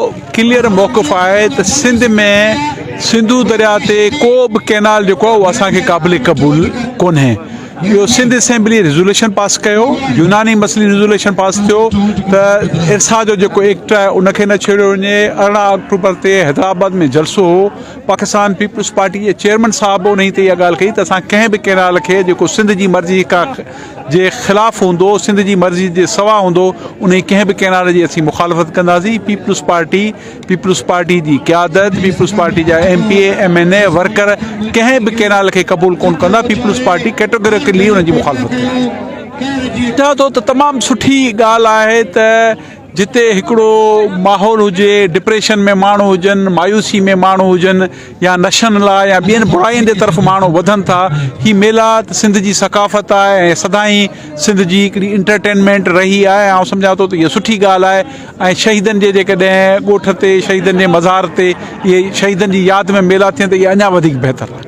Clear موقف آهي ته سنڌ ۾ سنڌو درياء تي ڪو به ڪينال جيڪو آهي اهو اسان کي قابل قبول ڪونهي اهو سنڌ اسيمبلي ريزوليشن پاس ڪيو يوناني مسئلي ريزوليشن پاس ٿيو ته ارسا جو جيڪو ايڪٽ آهي ان کي نه ڇيڙيو وڃي 18 آڪٽوبر تي حيدرآباد ۾ جلسو هو پاڪستان پيپلز پارٽي جي چيئرمين صاحب به انهي تي اها ڳالهه ڪئي ته اسان ڪنهن به ڪينال کي جيڪو سنڌ جي مرضي کان جي خلاف هوندو سنڌ جي مرضي جي سوا هوندو انهي ڪنهن به ڪينال جي اسين مخالفت ڪنداسين پيپلز پارٽي پيپلز پارٽي جي قيادت پيپلز پارٽي جا M P A M N A worker ڪنهن به ڪينال کي قبول ڪون ڪندا پيپلز پارٽي ڪيٽوگريڪلي ان جي مخالفت ڪندي. چوان ٿو ته تمام سٺي ڳالهه آهي ته جتي هڪڙو ماحول هجي ڊپريشن ۾ ماڻهو هجن مايوسي ۾ ماڻهو هجن يا نشن لاء يا ٻين براين جي طرف ماڻهو وڌن ٿا هي ميلا ته سنڌ جي ثقافت آهي ۽ سدائين سنڌ جي هڪڙي انٽرٽينمينٽ رهي آهي آئون سمجهان ٿو ته اها سٺي ڳالهه آهي ۽ شهيدن جي جيڪڏهن ڳوٺ تي شهيدن جي مزار تي اهي شهيدن جي ياد ۾ ميلا ٿين ته اهي اڃا وڌيڪ بهتر آهي.